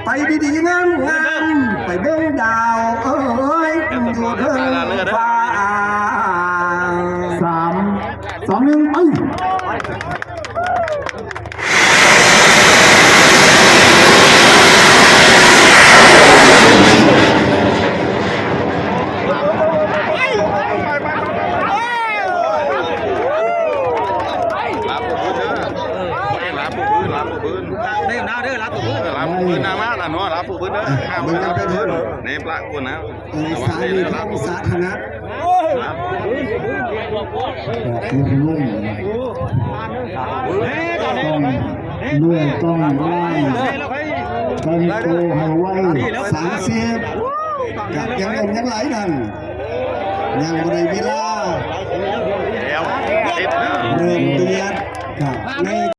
ໄປດີໆງາມໆ ໄປເບິ່ງດາວເອີຍ ຢູ່ເທິງຟ້າ. ສາມ ສອງ ໜຶ່ງ ໄປ. ລາບຜູ້ອື່ນ ລາບຜູ້ອື່ນ ເດ້ນາເດີ ລາບຜູ້ອື່ນ ລາບຜູ້ອື່ນນາມາລະເນາະ ລາບຜູ້ອື່ນເດີ ລາບຜູ້ອື່ນ ໃນປະຄົນນະ ເອີ ສາລີ ສາທານະ ອອກລົງ ຕ້ອງລວຍ ຕ້ອງໄວ ແຕ່ງໂຕໃຫ້ໄວ ສາມສິບ ກະຍັງໜຸ່ມຍັງຫຼາຍນັ້ນ ຍັງບໍ່ໄດ້ເວລາ ເລີ່ມເດືອດ ກະໃນ